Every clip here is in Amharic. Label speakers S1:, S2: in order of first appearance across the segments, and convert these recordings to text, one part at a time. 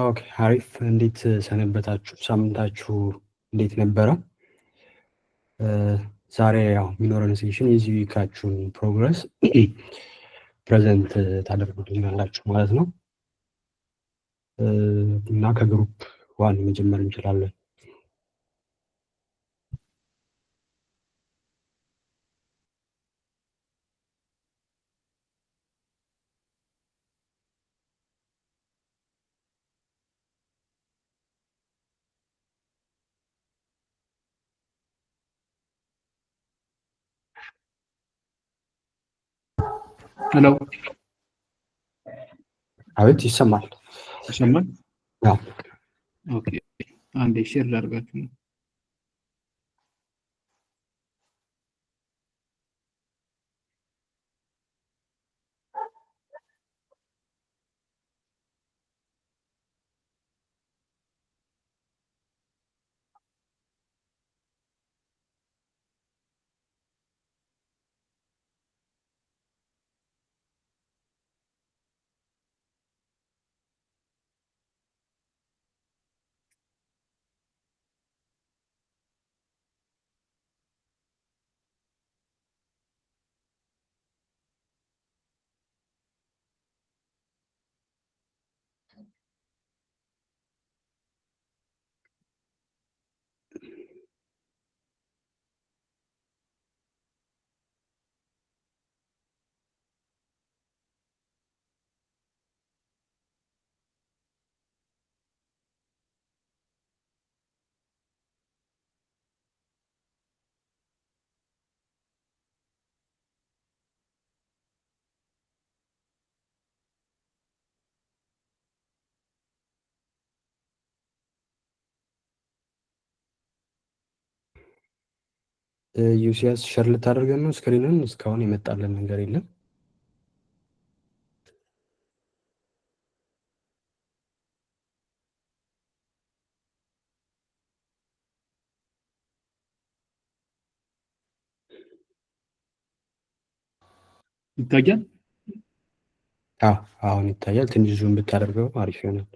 S1: Okay፣ አሪፍ። እንዴት ሰነበታችሁ? ሳምንታችሁ እንዴት ነበረ? ዛሬ ያው የሚኖረን session የዚህ week ኣችሁን progress present ታደርጉልናላችሁ ማለት ነው እና ከ group one መጀመር እንችላለን።
S2: Hello.
S1: አቤት፣ ይሰማል።
S2: ይሰማል?
S1: አዎ።
S2: Okay፣ አንዴ share ላድርጋችሁ ነው።
S1: ዩሲያስ፣ share ልታደርገን ነው screen ን? እስካሁን የመጣልን ነገር የለም።
S2: ይታያል?
S1: አዎ፣ አሁን ይታያል። ትንሽ zoom ብታደርገው አሪፍ ይሆናል።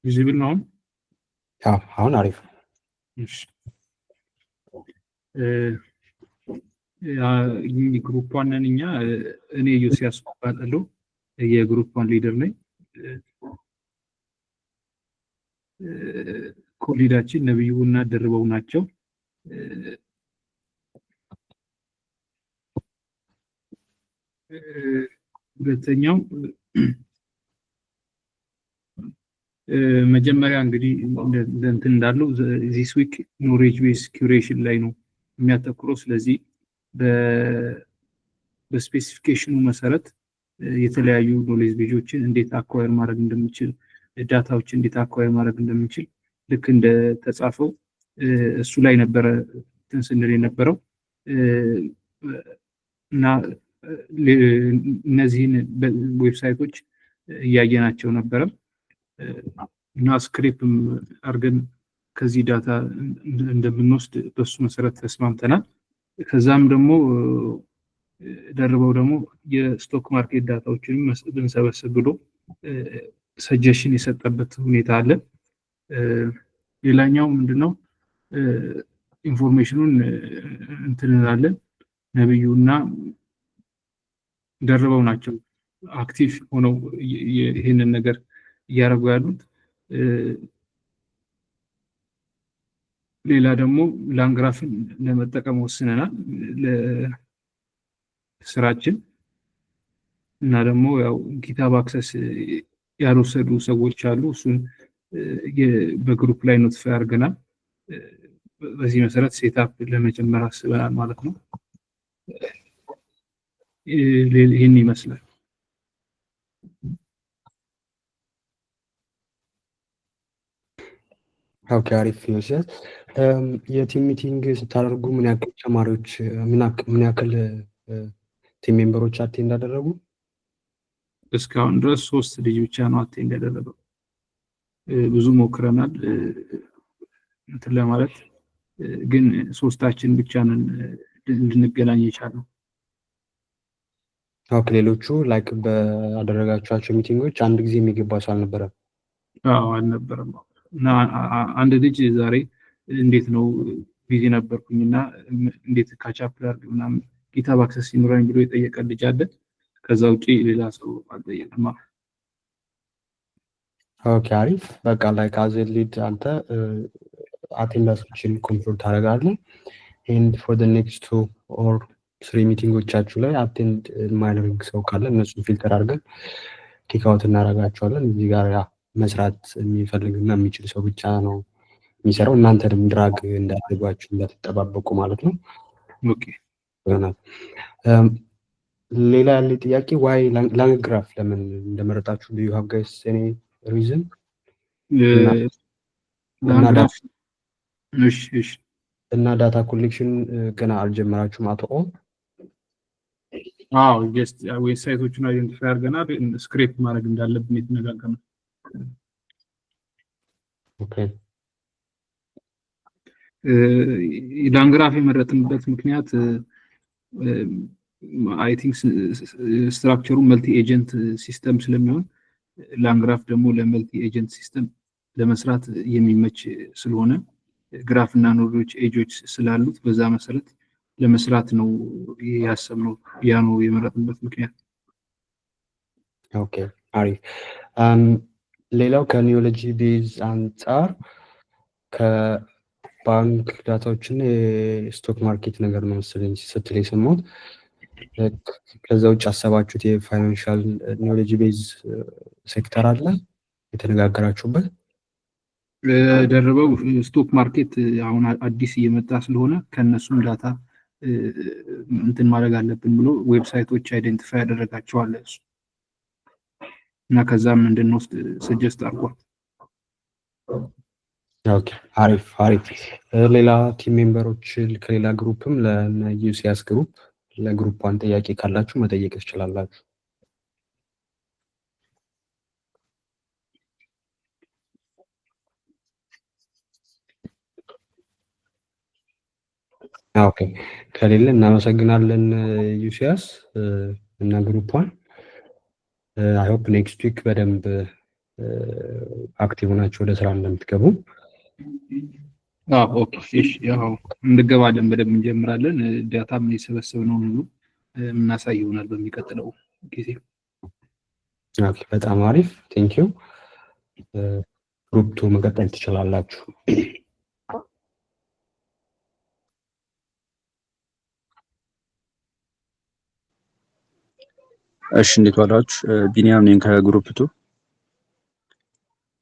S2: Visible ነው አሁን?
S1: አዎ፣ አሁን አሪፍ።
S2: እሺ። Group one ነን እኛ። እኔ ዮሲያስ እባላለሁ፣ የ group one leader ነኝ። Co-lead ኣችን ነብዩ እና ደርበው ናቸው። ሁለተኛው መጀመሪያ እንግዲህ እንትን እንዳለው this week knowledge base curation ላይ ነው የሚያተኩረው። ስለዚህ በ specification ኑ መሰረት የተለያዩ knowledge base ኦችን እንዴት acquire ማድረግ እንደምንችል፣ data ዎችን እንዴት acquire ማድረግ እንደምንችል ልክ እንደተጻፈው እሱ ላይ ነበረ እንትን ስንል የነበረው። እና እነዚህን website ኦች እያየናቸው ነበረ እና scrape ም አድርገን ከዚህ data እንደምንወስድ በሱ መሰረት ተስማምተናል። ከዛም ደግሞ ደርበው ደግሞ የ stock market data ዎችንም ብንሰበስብ ብሎ suggestion የሰጠበት ሁኔታ አለ። ሌላኛው ምንድነው? Information ኑን እንትን እንላለን። ነብዩና ደርበው ናቸው active ሆነው ይህንን ነገር እያደረጉ ያሉት። ሌላ ደግሞ LangGraph ን ለመጠቀም ወስነናል ለስራችን። እና ደግሞ ያው GitHub access ያልወሰዱ ሰዎች አሉ። እሱን በ group ላይ notify አድርገናል። በዚህ መሰረት setup ለመጀመር አስበናል ማለት ነው። ይህን ይመስላል።
S1: Okay፣ አሪፍ ዮሲያስ። የ team meeting ስታደርጉ ምን ያክል ተማሪዎች፣ ምን ያክል team member ኦች attend እንዳደረጉ?
S2: እስካሁን ድረስ ሶስት ልጅ ብቻ ነው attend ያደረገው። ብዙ ሞክረናል እንትን ለማለት፣ ግን ሶስታችን ብቻ ነን እንድንገናኝ የቻልነው።
S1: Okay፣ ሌሎቹ like በአደረጋችኋቸው meeting ኦች አንድ ጊዜ የሚገባ ሰው አልነበረም?
S2: አዎ፣ አልነበረም። እና አንድ ልጅ ዛሬ እንዴት ነው busy ነበርኩኝ እና እንዴት catch up ላድርግ ምናምን GitHub access ሲኖረኝ ብሎ የጠየቀ ልጅ አለ። ከዛ ውጪ ሌላ ሰው አልጠየቅም።
S1: Okay፣ አሪፍ። በቃ like as a lead አንተ attendance ኦችን control ታደርጋለህ and for the next two or three meeting ኦቻችሁ ላይ attend የማያደርግ ሰው ካለ እነሱን filter አድርገን kick out እናደርጋቸዋለን። እዚህ ጋር ያ መስራት የሚፈልግ እና የሚችል ሰው ብቻ ነው የሚሰራው። እናንተንም drag እንዳያደርጓችሁ እንዳትጠባበቁ ማለት ነው ይሆናል። ሌላ ያለ ጥያቄ why LangGraph ለምን እንደመረጣችሁ፣ do you have guys any reason?
S2: LangGraph፣ እሺ።
S1: እና data collection ገና አልጀመራችሁም at all?
S2: አዎ፣ just website ኦቹን identify አድርገናል። Scrape ማድረግ እንዳለብን የተነጋገርነው። LangGraph የመረጥንበት ምክንያት I think structure ሩ multi agent system ስለሚሆን፣ LangGraph ደግሞ ለ multi agent system ለመስራት የሚመች ስለሆነ፣ graph እና node ኦች edge ኦች ስላሉት በዛ መሰረት ለመስራት ነው ያሰብነው። ያ ነው የመረጥንበት ምክንያት።
S1: Okay፣ አሪፍ። ሌላው ከ knowledge base አንጻር ከባንክ data ዎችን የ stock market ነገር ነው መሰለኝ ስትል የሰማሁት። ከዛ ውጭ ያሰባችሁት የ financial knowledge base sector አለ የተነጋገራችሁበት?
S2: ደርበው stock market አሁን አዲስ እየመጣ ስለሆነ ከእነሱም data እንትን ማድረግ አለብን ብሎ website ኦች identify ያደረጋቸዋል እሱ እና ከዛም እንድንወስድ suggest አድርጓል።
S1: Okay፣ አሪፍ አሪፍ። ሌላ team member ኦች ከሌላ group ም ለዩሲያስ group፣ ለ group one ጥያቄ ካላችሁ መጠየቅ ትችላላችሁ። Okay፣ ከሌለ እናመሰግናለን ዩሲያስ እና group one። I hope next week በደንብ active ሆናችሁ ወደ ስራ እንደምትገቡ።
S2: Okay፣ እሺ፣ ያው እንገባለን፣ በደንብ እንጀምራለን። Data ም የሰበሰብነውን ሁሉ የምናሳይ ይሆናል በሚቀጥለው ጊዜ።
S1: Okay፣ በጣም አሪፍ፣ thank you። Group two መቀጠል ትችላላችሁ።
S3: እሺ፣ እንዴት ዋላችሁ? ቢኒያም ነኝ ከ group two።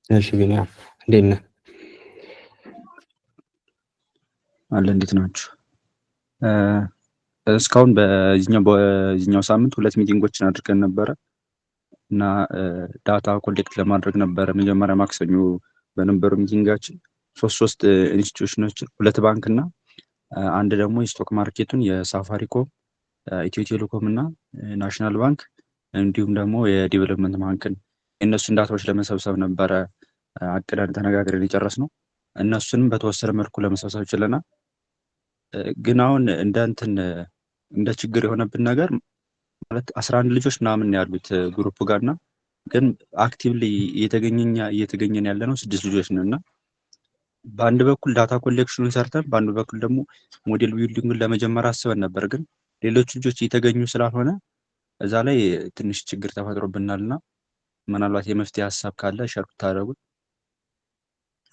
S1: እሺ ቢኒያም፣ እንዴት ነህ?
S3: አለ፣ እንዴት ናችሁ? እስካሁን በዚህኛው ሳምንት ሁለት meeting ኦችን አድርገን ነበረ እና data collect ለማድረግ ነበረ። መጀመሪያ ማክሰኞ በነበረው meeting ኣችን ሶስት ሶስት institution ኦችን፣ ሁለት ባንክ እና አንድ ደግሞ የ stock market ኡን የሳፋሪኮም፣ ኢትዮ ቴሌኮም እና National Bank እንዲሁም ደግሞ የ Development ባንክን የእነሱን data ዎች ለመሰብሰብ ነበረ አቅደን ተነጋግረን የጨረስነው። እነሱንም በተወሰነ መልኩ ለመሰብሰብ ችለናል። ግን አሁን እንደ እንትን እንደ ችግር የሆነብን ነገር ማለት 11 ልጆች ምናምን ያሉት group ጋር እና ግን actively እየተገኘን ያለ ነው ስድስት ልጆች ነን። እና በአንድ በኩል data collection ኑን ሰርተን በአንድ በኩል ደግሞ model building ን ለመጀመር አስበን ነበር። ግን ሌሎች ልጆች እየተገኙ ስላልሆነ እዛ ላይ ትንሽ ችግር ተፈጥሮብናል። እና ምናልባት የመፍትሄ ሀሳብ ካለ share ብታደርጉት።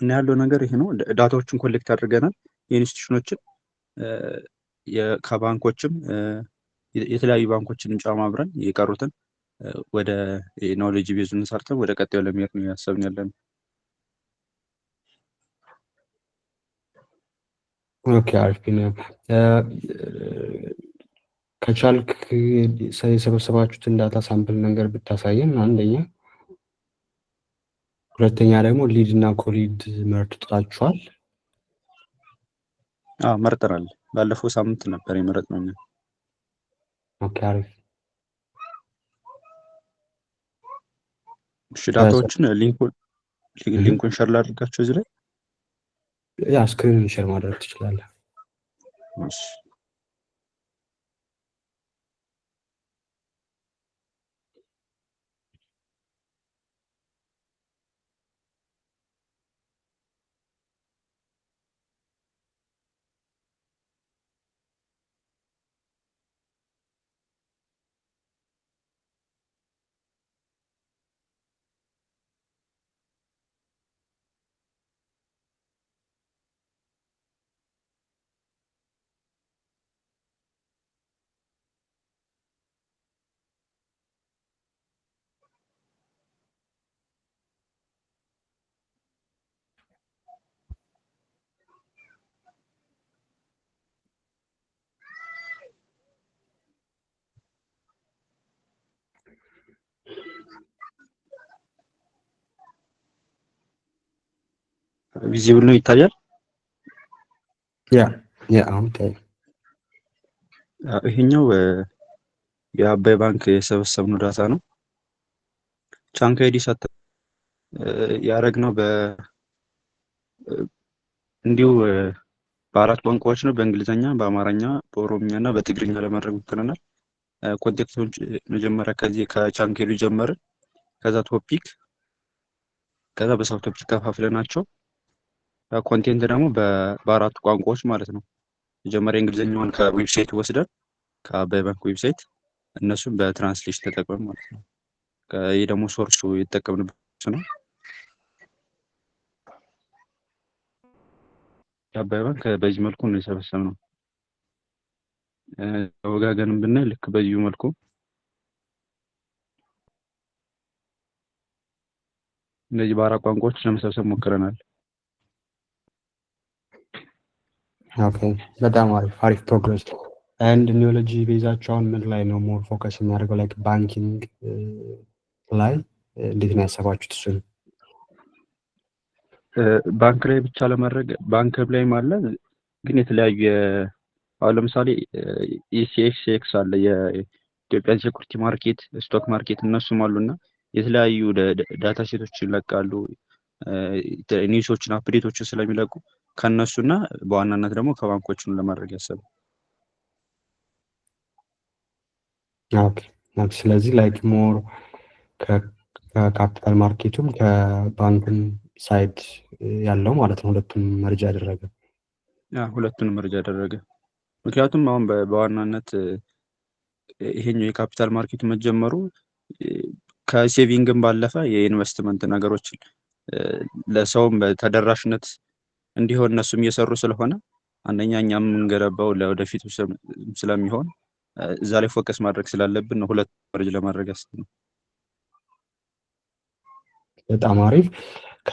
S3: እና ያለው ነገር ይሄ ነው። Data ዎችን collect አድርገናል። የ institution ኦችን ከባንኮችም የተለያዩ ባንኮችንም ጨማምረን የቀሩትን ወደ knowledge base ኡን ሰርተን ወደ ቀጣዩ ለመሄድ ነው ያሰብን ያለነው።
S1: Okay፣ አሪፍ ቢኒያም። ከቻልክ የሰበሰባችሁትን data sample ነገር ብታሳየን አንደኛ፣ ሁለተኛ ደግሞ lead እና co-lead መርጣችኋል?
S3: አዎ፣ መርጠናል። ባለፈው ሳምንት ነበር የመረጥነው እኛ።
S1: Okay፣ አሪፍ።
S3: እሺ፣ data ዎችን link ኡን Link ኡን share ላድርጋቸው እዚህ ላይ።
S1: Yeah, screen share ማድረግ ትችላለህ።
S3: እሺ። Visible ነው፣ ይታያል።
S1: Yeah, አሁን ይታያል።
S3: ይሄኛው የአባይ ባንክ የሰበሰብነው data ነው። Chunk ID ሰተ ያደረግነው በ እንዲሁ በአራት ቋንቋዎች ነው። በእንግሊዝኛ፣ በአማርኛ፣ በኦሮምኛ እና በትግርኛ ለማድረግ ሞክረናል። Context ኦች መጀመሪያ ከዚህ ከ chunk ID ጀመርን። ከዛ topic፣ ከዛ በ sub topic ከፋፍለናቸው content ደግሞ በአራቱ ቋንቋዎች ማለት ነው። መጀመሪያ የእንግሊዝኛውን ከ website ወስደን፣ ከአባይ ባንክ website፣ እነሱን በ translation ተጠቅመን ማለት ነው። ይህ ደግሞ source ኡ የተጠቀምንበት ነው። የአባይ ባንክ በዚህ መልኩ ነው የሰበሰብነው። ወጋገንም ብናይ ልክ በዚሁ መልኩ እነዚህ በአራት ቋንቋዎች ለመሰብሰብ ሞክረናል።
S1: Okay፣ በጣም አሪፍ አሪፍ progress። And knowledge base ኣችሁ አሁን ምን ላይ ነው more focus የሚያደርገው? Like banking ላይ እንዴት ነው ያሰባችሁት እሱን?
S3: ባንክ ላይ ብቻ ለማድረግ፣ ባንክ ላይም አለ፣ ግን የተለያዩ አሁን ለምሳሌ ECSX አለ፣ የኢትዮጵያ security market፣ stock market፣ እነሱም አሉ እና የተለያዩ data set ኦች ይለቃሉ፣ news ኦችን update ኦችን ስለሚለቁ ከእነሱ እና በዋናነት ደግሞ ከባንኮችን ለማድረግ ያሰብነው።
S1: Okay፣ ስለዚህ like more ከ capital market ኡም ከባንክም side ያለው ማለት ነው፣ ሁለቱም merge ያደረገ።
S3: Yeah፣ ሁለቱንም merge ያደረገ። ምክንያቱም አሁን በዋናነት ይሄኛው የ capital market ኡ መጀመሩ ከ saving ም ባለፈ የኢንቨስትመንት ነገሮችን ለሰውም በተደራሽነት እንዲሆን እነሱም እየሰሩ ስለሆነ፣ አንደኛ እኛም የምንገነባው ለወደፊቱ ስለሚሆን እዛ ላይ focus ማድረግ ስላለብን ነው ሁለት merge ለማድረግ ያሰብነው።
S1: በጣም አሪፍ። ከ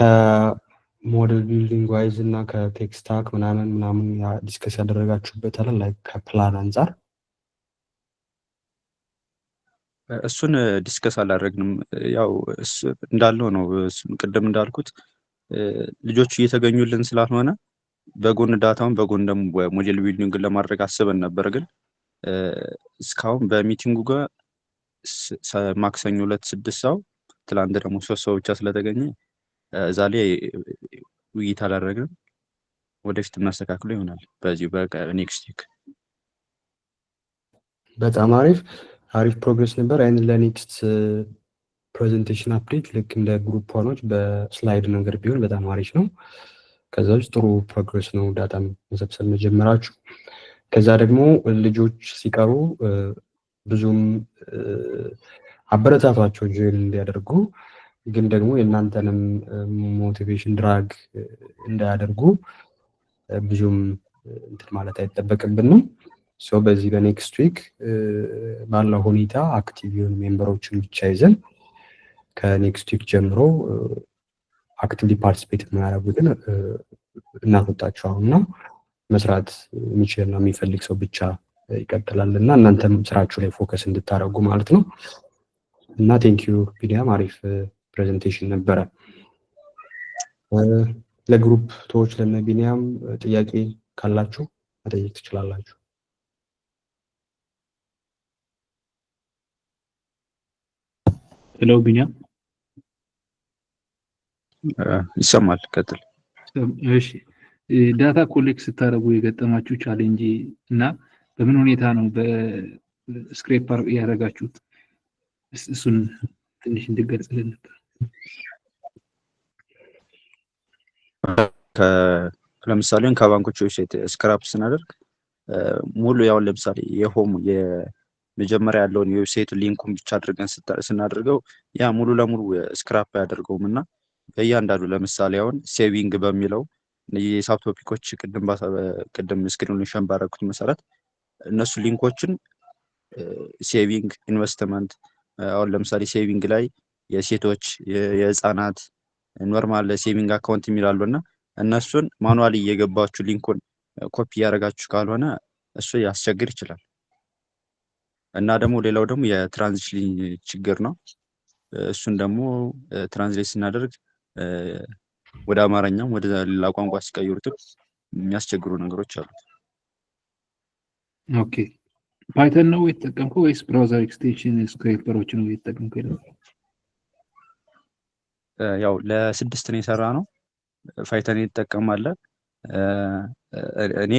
S1: model building wise እና ከ tech stack ምናምን ምናምን discuss ያደረጋችሁበት አለ like ከ ፕላን አንጻር?
S3: እሱን discuss አላደረግንም። ያው እንዳለው ነው። እሱን ቅድም እንዳልኩት ልጆቹ እየተገኙልን ስላልሆነ በጎን data ውን በጎን ደግሞ model building ን ለማድረግ አስበን ነበር። ግን እስካሁን በ meeting ኡ ጋር ማክሰኞ ዕለት ስድስት ሰው፣ ትላንት ደግሞ ሶስት ሰው ብቻ ስለተገኘ እዛ ላይ ውይይት አላደረግንም። ወደፊት እናስተካክለው ይሆናል በዚሁ በ next week።
S1: በጣም አሪፍ አሪፍ progress ነበር። And ለ next presentation update ልክ እንደ group one ኦች በ slide ነገር ቢሆን በጣም አሪፍ ነው። ከዛ ውጭ ጥሩ progress ነው data መሰብሰብ መጀመራችሁ። ከዛ ደግሞ ልጆች ሲቀሩ ብዙም አበረታቷቸው join እንዲያደርጉ፣ ግን ደግሞ የእናንተንም motivation drag እንዳያደርጉ ብዙም እንትን ማለት አይጠበቅብንም። So በዚህ በ next week ባለው ሁኔታ active የሆኑ member ኦችን ብቻ ይዘን ከ next week ጀምሮ actively participate የሚያደርጉትን እናስወጣቸው እና መስራት የሚችልና የሚፈልግ ሰው ብቻ ይቀጥላል እና እናንተም ስራችሁ ላይ focus እንድታደርጉ ማለት ነው። እና thank you ቢኒያም፣ አሪፍ presentation ነበረ። ለ group two ዎች ለነ ቢኒያም ጥያቄ ካላችሁ መጠየቅ ትችላላችሁ።
S2: Hello ቢኒያም።
S3: ይሰማል። ቀጥል።
S2: እሺ፣ data collect ስታደርጉ የገጠማችሁ challenge እና በምን ሁኔታ ነው በ scrape ያደረጋችሁት? እሱን ትንሽ እንድገልጽልን ነበር።
S3: ለምሳሌ ከባንኮች website scrape ስናደርግ ሙሉ ያውን ለምሳሌ የ home የመጀመሪያ ያለውን የ website link ኡን ብቻ አድርገን ስናደርገው ያ ሙሉ ለሙሉ scrape አያደርገውም። እና በእያንዳንዱ ለምሳሌ አሁን saving በሚለው የ sub topic ኦች ቅድም screen ኡን share ባደረኩት መሰረት እነሱ link ኦችን saving፣ investment፣ አሁን ለምሳሌ saving ላይ የሴቶች፣ የህፃናት፣ normal saving account የሚላሉ እና እነሱን manually እየገባችሁ link ኡን copy እያደረጋችሁ ካልሆነ እሱ ያስቸግር ይችላል። እና ደግሞ ሌላው ደግሞ የ translation ችግር ነው። እሱን ደግሞ translate ስናደርግ ወደ አማርኛም ወደ ሌላ ቋንቋ ሲቀይሩትም የሚያስቸግሩ ነገሮች አሉት።
S2: Okay፣ Python ነው የተጠቀምከው ወይስ browser extension scraper ኦች ነው የተጠቀምከው?
S3: ያው ለስድስት ነው የሰራ ነው። Python ይጠቀማለ። እኔ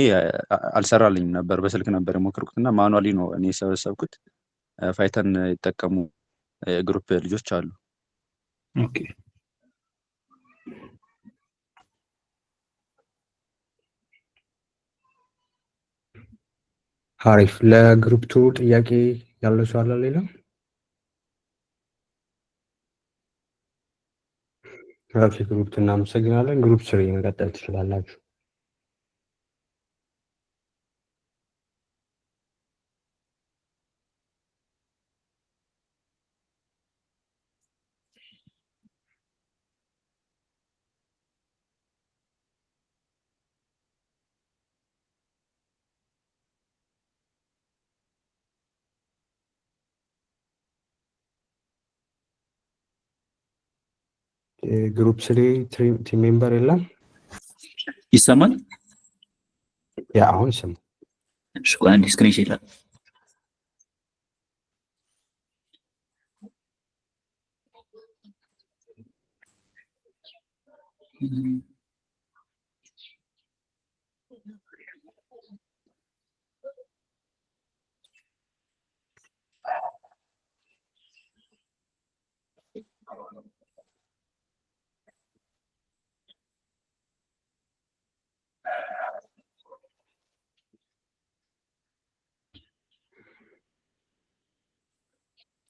S3: አልሰራልኝም ነበር፣ በስልክ ነበር የሞከርኩት እና manually ነው እኔ የሰበሰብኩት። Python የተጠቀሙ group ልጆች አሉ።
S2: Okay።
S1: አሪፍ። ለ group two ጥያቄ ያለው ሰው አለ ሌላ? Okay፣ group two እናመሰግናለን። Group three መቀጠል ትችላላችሁ። Group three team member የለም?
S4: ይሰማል?
S1: Yeah፣ አሁን ይሰማል።
S4: እሺ፣ ቆይ አንዴ screen share ላድርግ።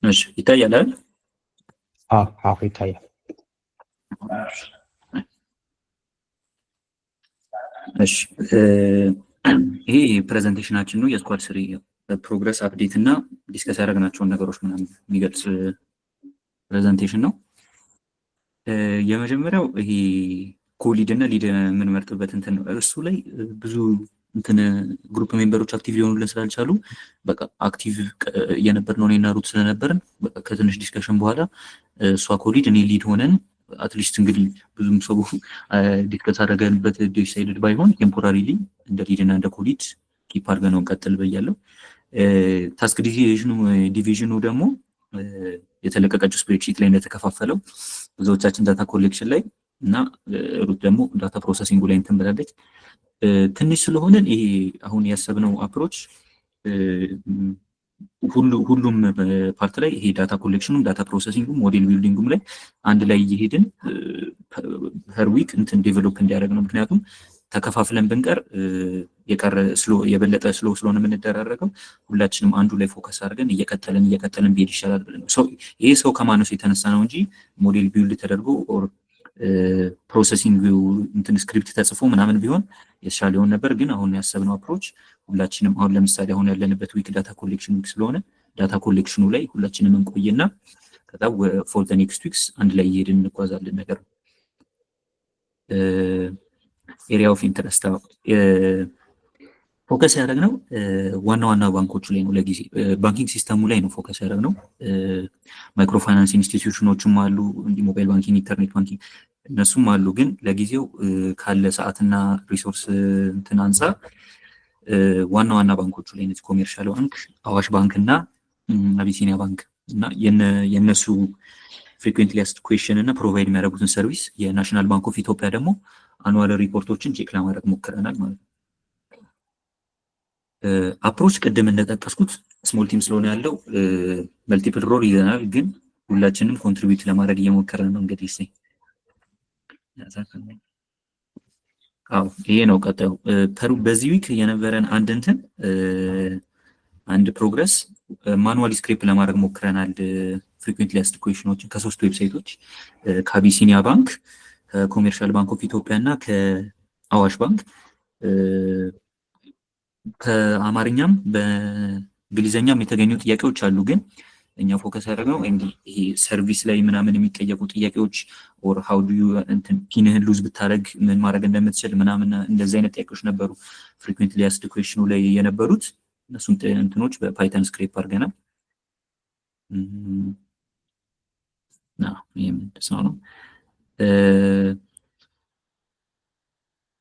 S4: እሺ፣ ይታያል አይደል?
S1: አዎ፣ ይታያል።
S4: እሺ፣ ይሄ presentation ኣችን ነው። የ squad three progress update እና discuss ያደረግናቸውን ነገሮች ምናምን የሚገልጽ presentation ነው። የመጀመሪያው ይሄ co-lead እና lead የምንመርጥበት እንትን ነው። እሱ ላይ ብዙ እንትን group member ኦች active ሊሆኑልን ስላልቻሉ በቃ active የነበርነው እኔና ሩት ስለነበርን በቃ ከትንሽ discussion በኋላ እሷ co-lead እኔ lead ሆነን at least እንግዲህ ብዙም ሰው discuss አደረገንበት decided ባይሆን temporarily እንደ lead እና እንደ co-lead keep አድርገን ነው እንቀጥል ብያለሁ። Task division ኑ ደግሞ የተለቀቀችው spreadsheet ላይ እንደተከፋፈለው ብዙዎቻችን data collection ላይ እና ሩት ደግሞ data processing ኡ ላይ እንትን ብላለች። ትንሽ ስለሆነን ይሄ አሁን ያሰብነው approach ሁሉም part ላይ ይሄ data collection ኑም data processing ኡም model building ኡም ላይ አንድ ላይ እየሄድን per week እንትን develop እንዲያደርግ ነው። ምክንያቱም ተከፋፍለን ብንቀር የቀረ slow የበለጠ slow ስለሆነ የምንደራረገው ሁላችንም አንዱ ላይ focus አድርገን እየቀጠልን እየቀጠልን ቢሄድ ይሻላል ብለን ነው። ይሄ ሰው ከማነሱ የተነሳ ነው እንጂ model build ተደርጎ or processing እንትን script ተጽፎ ምናምን ቢሆን የተሻለ ይሆን ነበር። ግን አሁን ያሰብነው approach ሁላችንም አሁን ለምሳሌ አሁን ያለንበት week data collection week ስለሆነ data collection ኑ ላይ ሁላችንም እንቆይና ከዛ for the next weeks አንድ ላይ እየሄድን እንጓዛለን ነገር ነው። Area of interest focus ያደረግነው ዋና ዋና ባንኮቹ ላይ ነው። ለጊዜ banking system ኡ ላይ ነው focus ያደረግነው። Microfinance institution ኦችም አሉ፣ እንዲህ mobile banking፣ internet banking እነሱም አሉ። ግን ለጊዜው ካለ ሰዓትና resource እንትን አንጻር ዋና ዋና ባንኮቹ ላይ እነዚህ Commercial Bank፣ አዋሽ ባንክ እና አቢሲኒያ ባንክ እና የነሱ Frequently asked question እና provide የሚያደርጉትን service፣ የ National Bank of Ethiopia ደግሞ annual ሪፖርቶችን check ለማድረግ ሞክረናል ማለት ነው። Approach ቅድም እንደጠቀስኩት small team ስለሆነ ያለው multiple role ይዘናል፣ ግን ሁላችንም contribute ለማድረግ እየሞከረን ነው። እንግዲህ እስኪ፣ አዎ፣ ይሄ ነው ቀጣዩ። በዚህ week የነበረን አንድ እንትን አንድ progress manually scrape ለማድረግ ሞክረናል። Frequently asked question ኦችን ከሶስት website ኦች፣ ከአቢሲኒያ ባንክ፣ ከ Commercial Bank of Ethiopia እና ከአዋሽ ባንክ። ከአማርኛም በእንግሊዝኛም የተገኙ ጥያቄዎች አሉ። ግን እኛ focus ያደረግነው ይሄ service ላይ ምናምን የሚጠየቁ ጥያቄዎች or how do you እንትን PIN ህን lose ብታደረግ ምን ማድረግ እንደምትችል ምናምን እንደዚህ አይነት ጥያቄዎች ነበሩ frequently asked question ኑ ላይ የነበሩት። እነሱን እንትኖች በ Python scrape አድርገናል። ይህም እንደዛው ነው።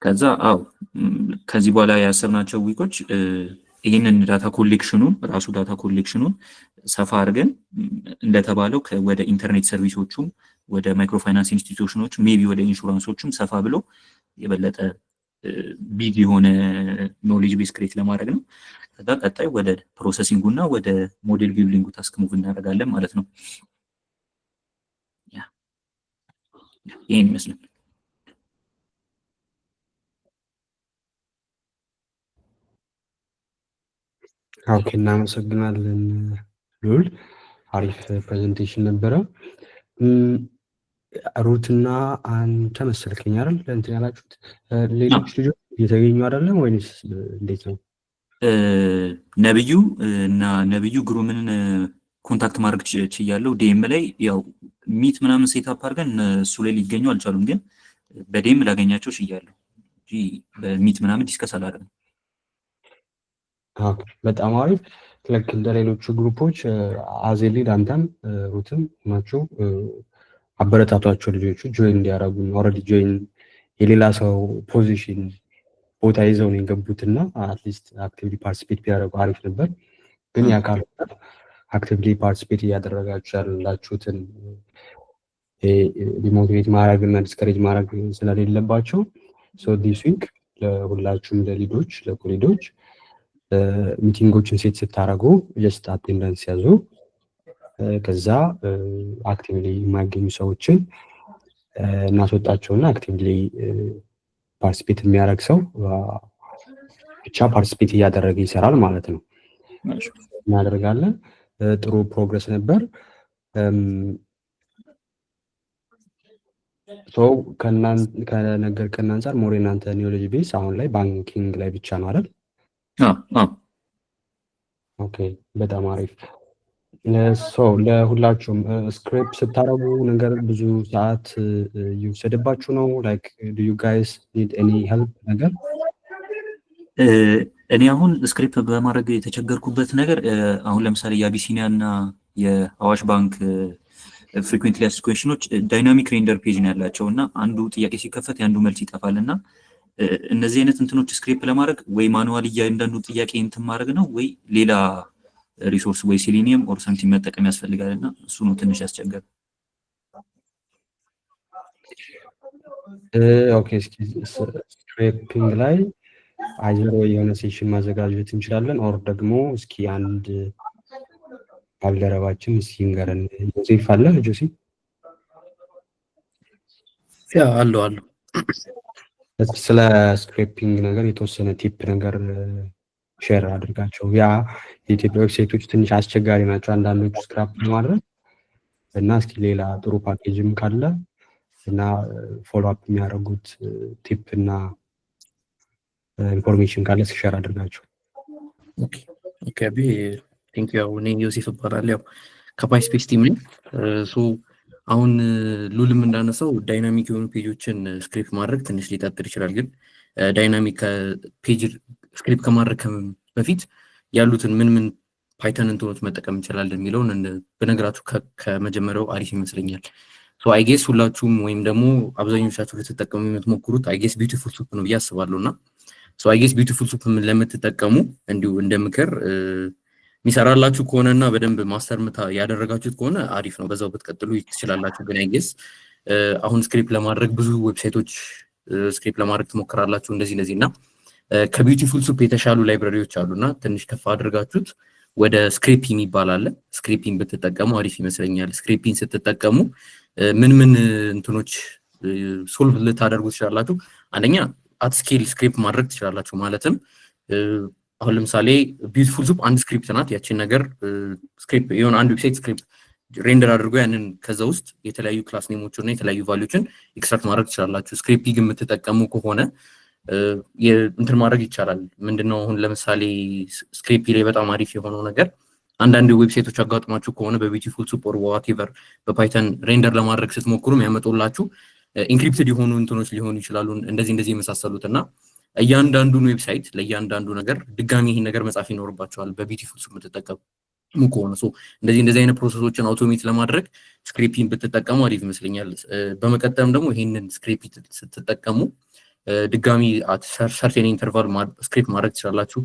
S4: ከዛ አው ከዚህ በኋላ ያሰብናቸው week ኦች ይህንን data collection ኑን ራሱ data collection ኑን ሰፋ አድርገን እንደተባለው ወደ ኢንተርኔት service ኦቹም፣ ወደ microfinance institution ኦች፣ maybe ወደ ኢንሹራንሶቹም ሰፋ ብሎ የበለጠ big የሆነ knowledge base create ለማድረግ ነው። ከዛ ቀጣይ ወደ processing ኡ እና ወደ model building ኡ task move እናደርጋለን ማለት ነው። ይህን ይመስላል።
S1: Okay፣ እናመሰግናለን ሉል፣ አሪፍ presentation ነበረ። ሩትና አንተ መሰልከኝ አይደል እንትን ያላችሁት? ሌሎች ልጆች እየተገኙ አይደለም ወይንስ እንዴት ነው?
S4: ነብዩ እና ነብዩ ግሩምን contact ማድረግ ችያለሁ። DM ላይ ያው meet ምናምን set up አድርገን እሱ ላይ ሊገኙ አልቻሉም፣ ግን በ DM ላገኛቸው ችያለሁ እንጂ በ meet ምናምን discuss አላደረግንም።
S1: በጣም አሪፍ። ልክ እንደ ሌሎቹ group ኦች as a lead አንተም ሩትም ናችሁ አበረታቷቸው ልጆቹ join እንዲያደርጉ። Already join የሌላ ሰው position ቦታ ይዘው ነው የገቡት እና at least actively participate ቢያደርጉ አሪፍ ነበር። ግን ያ ካልሆነ actively participate እያደረጋችሁ ያላችሁትን demotivate ማድረግ እና discourage ማድረግ ስለሌለባቸው so this week ለሁላችሁም ለሊዶች ለኮሊዶች meeting ኦችን set ስታደርጉ just attendance ያዙ። ከዛ actively የማይገኙ ሰዎችን እናስወጣቸውና actively participate የሚያደርግ ሰው ብቻ participate እያደረገ ይሰራል ማለት ነው። እናደርጋለን። ጥሩ progress ነበር። So ከነገርከን አንጻር more የናንተ knowledge base አሁን ላይ banking ላይ ብቻ ነው አይደል? Okay፣ በጣም አሪፍ። So ለሁላችሁም scrape ስታደርጉ ነገር ብዙ ሰዓት እየወሰደባችሁ ነው? Like, do you guys need any help ነገር?
S4: እኔ አሁን scrape በማድረግ የተቸገርኩበት ነገር አሁን ለምሳሌ የአቢሲኒያ እና የአዋሽ ባንክ frequently asked question ኦች dynamic render page ነው ያላቸው እና አንዱ ጥያቄ ሲከፈት የአንዱ መልስ ይጠፋል። እና እነዚህ አይነት እንትኖች scrape ለማድረግ ወይ manual እያንዳንዱ ጥያቄ እንትን ማድረግ ነው ወይ ሌላ resource ወይ Selenium or something መጠቀም ያስፈልጋል እና እሱ ነው ትንሽ ያስቸገር።
S1: Okay፣ እስኪ scraping ላይ either ወይ የሆነ session ማዘጋጀት እንችላለን or ደግሞ እስኪ አንድ ባልደረባችን እስኪ ንገረን። ዮሴፍ አለ? ጆሲ?
S5: Yeah፣ አለው አለው።
S1: እስኪ ስለ scraping ነገር የተወሰነ tip ነገር share አድርጋቸው። Yeah፣ የኢትዮጵያ website ኦች ትንሽ አስቸጋሪ ናቸው አንዳንዶቹ scrape ለማድረግ እና እስኪ ሌላ ጥሩ ፓኬጅም ካለ እና follow up የሚያደርጉት tip እና information ካለ እስኪ share አድርጋቸው።
S5: Okay አቢ፣ thank you። ያው እኔ ዮሴፍ እባላለሁ፣ ያው ከ PySpace team ነኝ። So አሁን ሉልም እንዳነሳው dynamic የሆኑ page ኦችን scrape ማድረግ ትንሽ ሊጠጥር ይችላል። ግን dynamic page scrape ከማድረግ በፊት ያሉትን ምን ምን Python እንትኖች መጠቀም እንችላለን የሚለውን በነገራችሁ ከመጀመሪያው አሪፍ ይመስለኛል። So I guess ሁላችሁም ወይም ደግሞ አብዛኞቻችሁ ልትጠቀሙ የምትሞክሩት I guess Beautiful Soup ነው ብዬ አስባለሁ። እና so I guess Beautiful Soup ለምትጠቀሙ እንዲሁ እንደ ምክር የሚሰራላችሁ ከሆነና በደንብ master ያደረጋችሁት ከሆነ አሪፍ ነው፣ በዛው ብትቀጥሉ ትችላላችሁ። ግን I guess አሁን scrape ለማድረግ ብዙ website ኦች scrape ለማድረግ ትሞክራላችሁ እንደዚህ እንደዚህ እና ከ Beautiful Soup የተሻሉ library ዎች አሉና ትንሽ ከፍ አድርጋችሁት ወደ Scrapy የሚባል አለ። Scrapy ን ብትጠቀሙ አሪፍ ይመስለኛል። Scrapy ን ስትጠቀሙ ምን ምን እንትኖች solve ልታደርጉ ትችላላችሁ? አንደኛ at scale scrape ማድረግ ትችላላችሁ። ማለትም አሁን ለምሳሌ Beautiful Soup አንድ script ናት። ያችን ነገር scrape የሆነ አንድ website scrape render አድርጎ ያንን ከዛ ውስጥ የተለያዩ class name ኦችን እና የተለያዩ value ዎችን extract ማድረግ ትችላላችሁ። Scrapy ግን የምትጠቀሙ ከሆነ እንትን ማድረግ ይቻላል። ምንድነው አሁን ለምሳሌ Scrapy ላይ በጣም አሪፍ የሆነው ነገር አንዳንድ website ኦች አጋጥሟችሁ ከሆነ በ Beautiful Soup or whatever በ Python render ለማድረግ ስትሞክሩ የሚያመጡላችሁ encrypted የሆኑ እንትኖች ሊሆኑ ይችላሉ። እንደዚህ እንደዚህ የመሳሰሉት እና እያንዳንዱን website ለእያንዳንዱ ነገር ድጋሚ ይህን ነገር መጻፍ ይኖርባቸዋል በ Beautiful Soup የምትጠቀሙ ከሆነ። እንደዚህ እንደዚህ አይነት process ኦችን automate ለማድረግ Scrapy ን ብትጠቀሙ አሪፍ ይመስለኛል። በመቀጠልም ደግሞ ይህንን Scrapy ስትጠቀሙ ድጋሚ certain interval scrape ማድረግ ትችላላችሁ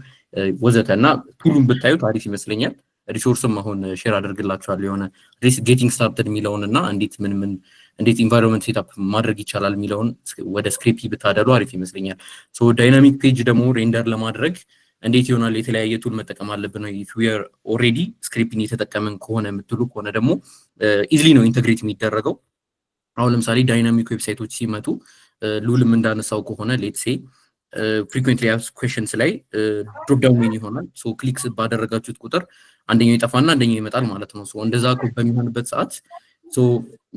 S5: ወዘተ እና tool ኡን ብታዩት አሪፍ ይመስለኛል። Resource ም አሁን share አደርግላችኋለሁ የሆነ getting started የሚለውን እና እንዴት ምን ምን እንዴት environment setup ማድረግ ይቻላል የሚለውን ወደ Scrapy ብታደሉ አሪፍ ይመስለኛል። So dynamic page ደግሞ render ለማድረግ እንዴት ይሆናል የተለያየ tool መጠቀም አለብን ወይ? If we are already Scrapy ን የተጠቀምን ከሆነ የምትሉ ከሆነ ደግሞ easily ነው integrate የሚደረገው። አሁን ለምሳሌ dynamic website ኦች ሲመጡ ሉልም እንዳነሳው ከሆነ let's say frequently asked questions ላይ drop down menu ይሆናል። So click ባደረጋችሁት ቁጥር አንደኛው ይጠፋና አንደኛው ይመጣል ማለት ነው። So እንደዛ በሚሆንበት ሰዓት so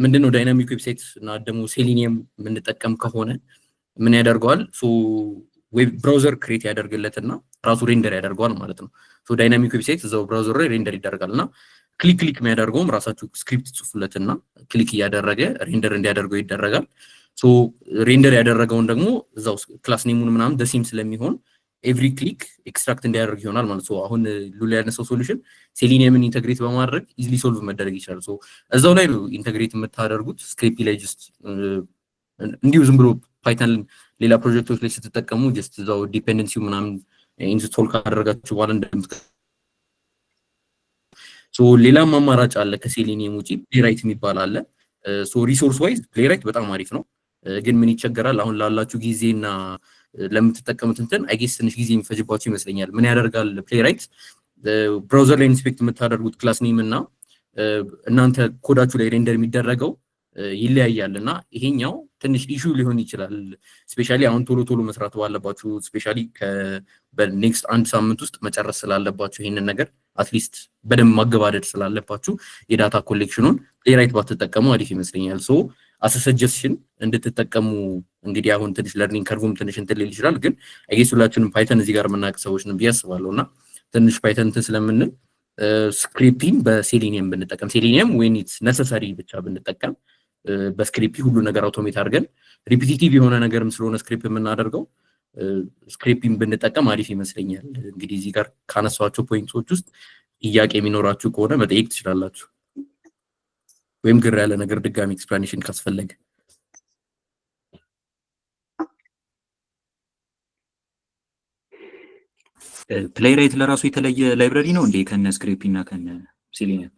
S5: ምንድነው dynamic website እና ደግሞ ሴሊኒየም የምንጠቀም ከሆነ ምን ያደርገዋል? So web browser create ያደርግለትና ራሱ render ያደርገዋል ማለት ነው። So dynamic website እዛው browser ላይ render ይደረጋል እና click click የሚያደርገውም ራሳችሁ script ጽፉለትና click እያደረገ render እንዲያደርገው ይደረጋል። So render ያደረገውን ደግሞ እዛው class name ኡን ምናምን the same ስለሚሆን every click extract እንዲያደርግ ይሆናል ማለት ነው። አሁን ሉላ ያነሳው solution Selenium ን integrate በማድረግ easily solve መደረግ ይችላል። So እዛው ላይ ነው integrate የምታደርጉት። Scrapy ላይ just እንዲሁ ዝም ብሎ Python ሌላ ፕሮጀክቶች ላይ ስትጠቀሙ just እዛው dependency ው ምናምን install ካደረጋችሁ በኋላ እንደምት so ሌላም አማራጭ አለ ከሴሊኒየም ውጪ Playwright የሚባል አለ። So resource wise Playwright በጣም አሪፍ ነው። ግን ምን ይቸገራል አሁን ላላችሁ ጊዜና ለምትጠቀሙት እንትን I guess ትንሽ ጊዜ የሚፈጅባችሁ ይመስለኛል። ምን ያደርጋል Playwright browser ላይ inspect የምታደርጉት class name እና እናንተ ኮዳችሁ ላይ render የሚደረገው ይለያያል እና ይሄኛው ትንሽ issue ሊሆን ይችላል። Especially አሁን ቶሎ ቶሎ መስራት ባለባችሁ especially በ next አንድ ሳምንት ውስጥ መጨረስ ስላለባችሁ ይሄንን ነገር at least በደንብ ማገባደድ ስላለባችሁ የ data collection ኑን Playwright ባትጠቀሙ አሪፍ ይመስለኛል። So as a suggestion እንድትጠቀሙ እንግዲህ አሁን ትንሽ learning curve ኡም ትንሽ እንትን ሊል ይችላል፣ ግን I guess ሁላችንም Python እዚህ ጋር የምናውቅ ሰዎች ነን ብዬ አስባለሁ እና ትንሽ Python እንትን ስለምንል Scrapy ን በ Selenium ብንጠቀም Selenium when it's necessary ብቻ ብንጠቀም በ Scrapy ሁሉ ነገር automate አድርገን repetitive የሆነ ነገርም ስለሆነ scrape የምናደርገው Scrapy ን ብንጠቀም አሪፍ ይመስለኛል። እንግዲህ እዚህ ጋር ካነሷቸው point ኦች ውስጥ ጥያቄ የሚኖራችሁ ከሆነ መጠየቅ ትችላላችሁ፣ ወይም ግር ያለ ነገር ድጋሚ explanation ካስፈለገ።
S4: Playwright ለራሱ የተለየ library ነው እንዴ ከነ Scrapy እና ከነ ሴሊኒየም?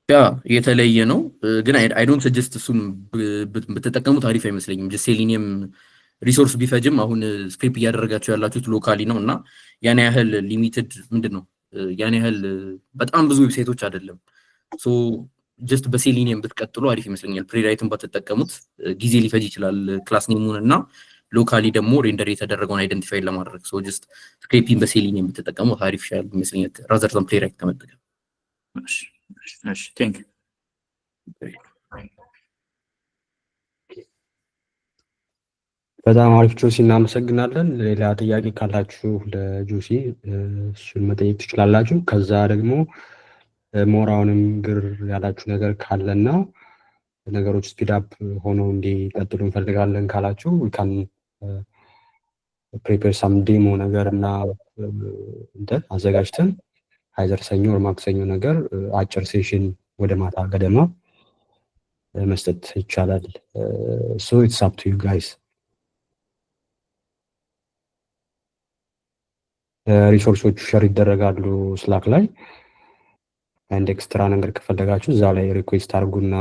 S5: Yeah የተለየ ነው፣ ግን I don't suggest እሱም ብትጠቀሙት አሪፍ አይመስለኝም። Selenium resource ቢፈጅም አሁን scrape እያደረጋችሁ ያላችሁት locally ነው እና ያን ያህል limited ምንድን ነው ያን ያህል በጣም ብዙ website ኦች አይደለም። So just በ Selenium ብትቀጥሉ አሪፍ ይመስለኛል። Playwright ን ባትጠቀሙት ጊዜ ሊፈጅ ይችላል class name ኡን እና locally ደግሞ render የተደረገውን identify ለማድረግ። So just Scrapy ን በ Selenium ብትጠቀሙት አሪፍ ይሻላል ይመስለኛል rather than Playwright ከመጠቀም።
S4: እሺ thank you።
S1: በጣም አሪፍ ጆሲ፣ እናመሰግናለን። ሌላ ጥያቄ ካላችሁ ለጆሲ እሱን መጠየቅ ትችላላችሁ። ከዛ ደግሞ more አሁንም ግር ያላችሁ ነገር ካለና ነገሮች speed up ሆነው እንዲቀጥሉ እንፈልጋለን ካላችሁ can prepare some demo ነገር እና እንትን አዘጋጅተን either ሰኞ or ማክሰኞ ነገር አጭር session ወደ ማታ ገደማ መስጠት ይቻላል። So it's up to you guys። Resource ኦቹ share ይደረጋሉ Slack ላይ። አንድ extra ነገር ከፈለጋችሁ እዛ ላይ request አድርጉና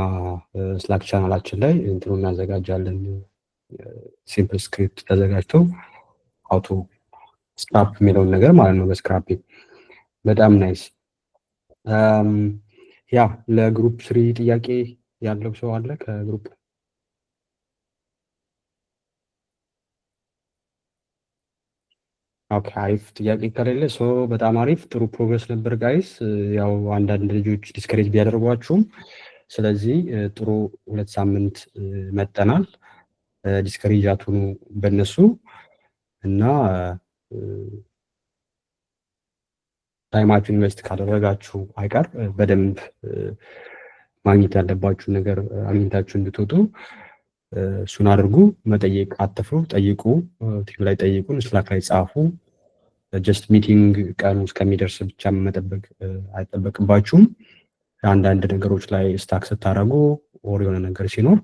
S1: Slack channel ኣችን ላይ እንትኑ እናዘጋጃለን። Simple script ተዘጋጅቶ how to scrape የሚለውን ነገር ማለት ነው በ Scrapy። በጣም nice። Yeah፣ ለ group three ጥያቄ ያለው ሰው አለ ከ group? Okay፣ አሪፍ። ጥያቄ ከሌለ so በጣም አሪፍ፣ ጥሩ progress ነበር guys። ያው አንዳንድ ልጆች discourage ቢያደርጓችሁም፣ ስለዚህ ጥሩ 2 ሳምንት መጠናል። Discourage አትሁኑ በእነሱ እና time ኣችሁን invest ካደረጋችሁ አይቀር በደንብ ማግኘት ያለባችሁ ነገር አግኝታችሁ እንድትወጡ እሱን አድርጉ። መጠየቅ አትፍሩ፣ ጠይቁ። Team ላይ ጠይቁን፣ Slack ላይ ጻፉ። Just meeting ቀኑ እስከሚደርስ ብቻ መጠበቅ አይጠበቅባችሁም። አንዳንድ ነገሮች ላይ stuck ስታደርጉ or የሆነ ነገር ሲኖር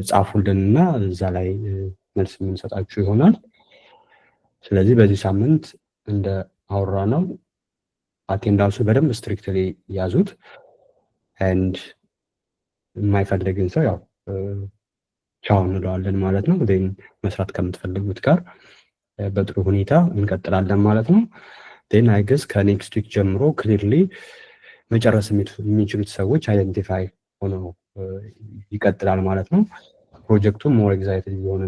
S1: ጻፉልን እና እዛ ላይ መልስ የምንሰጣችሁ ይሆናል። ስለዚህ በዚህ ሳምንት እንደ አወራነው attendance ኡ በደንብ strictly ያዙት and የማይፈልግን ሰው ያው ቻው እንለዋለን ማለት ነው። Then መስራት ከምትፈልጉት ጋር በጥሩ ሁኔታ እንቀጥላለን ማለት ነው። Then I guess ከ next week ጀምሮ clearly መጨረስ የሚችሉት ሰዎች identify ሆነው ይቀጥላል ማለት ነው። ፕሮጀክቱ more exciting እየሆነ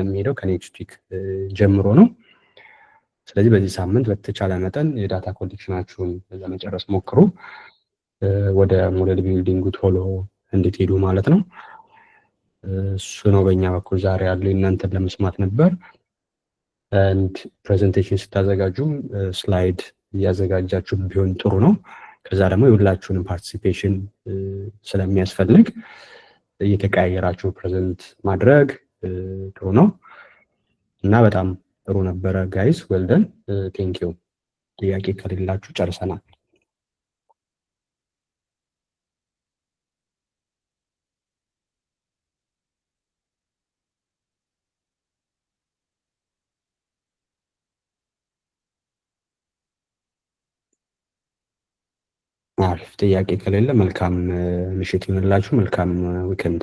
S1: የሚሄደው ከ next week ጀምሮ ነው። ስለዚህ በዚህ ሳምንት በተቻለ መጠን የ data collection ኣችሁን ለመጨረስ ሞክሩ። ወደ model building ኡ ቶሎ እንድትሄዱ ማለት ነው። እሱ ነው በእኛ በኩል ዛሬ ያለው፣ እናንተን ለመስማት ነበር። And presentation ስታዘጋጁም slide እያዘጋጃችሁ ቢሆን ጥሩ ነው። ከዛ ደግሞ የሁላችሁንም participation ስለሚያስፈልግ እየተቀያየራችሁ present ማድረግ ጥሩ ነው እና በጣም ጥሩ ነበረ guys፣ well done፣ thank you። ጥያቄ ከሌላችሁ ጨርሰናል። አሪፍ። ጥያቄ ከሌለ መልካም ምሽት ይሁንላችሁ። መልካም weekend።